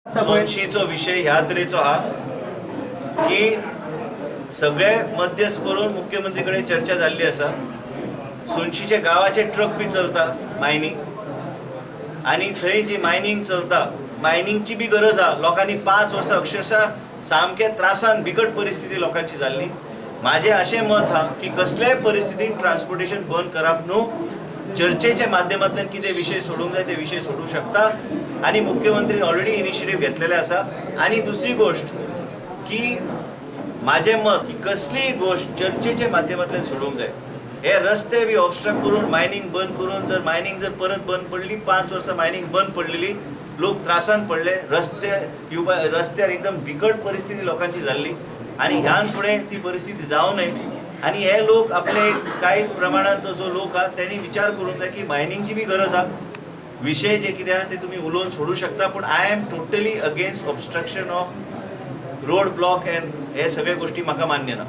सोनशीचो विशय ह्या तरेचो आहा की सगळे मध्यस्थ करून मुख्यमंत्री कडेन चर्चा जाल्ली आसा. सोनशीच्या गांवाचे ट्रक बी चलता मायनींग आनी थंय जी मायनींग चलता, मायनिंगची बी गरज आहा. लोकांनी 5 वर्सां अक्षरशः सामक्या त्रासान बिकट परिस्थिती लोकांची जाल्ली. म्हाजें अशें मत आहा की कसल्याय परिस्थितीन ट्रान्सपोर्टेशन बंद करप न्हू. चर्चेच्या माध्यमांतल्यान कितें विशय सोडूंक जाय ते विशय सोडूं शकता आनी मुख्यमंत्रीन ऑलरेडी इनिशिएटीव घेतलेले आसा. आनी दुसरी गोश्ट की म्हाजें मत की कसलीय गोश्ट चर्चेच्या माध्यमांतल्यान सोडूंक जाय. हे रस्ते बी ऑबस्ट्रक्ट करून, मायनींग बंद करून, जर मायनींग जर परत बंद पडली, 5 वर्सां मायनींग बंद पडलेली, लोक त्रासान पडले, रस्ते येवपा रस्त्यार एकदम बिकट परिस्थिती लोकांची जाल्ली आनी ह्यान फुडें ती परिस्थिती जावं नये. आनी हे लोक आपले कांय प्रमाणात तो जो लोक आहा तेणी विचार करूंक जाय की मायनिंगची बी गरज आहा. विशय जे कितें आहा ते तुमी उलोवन सोडूं शकता, पूण I am totally against obstruction of road block and हे सगळे गोष्टी म्हाका मान्य ना.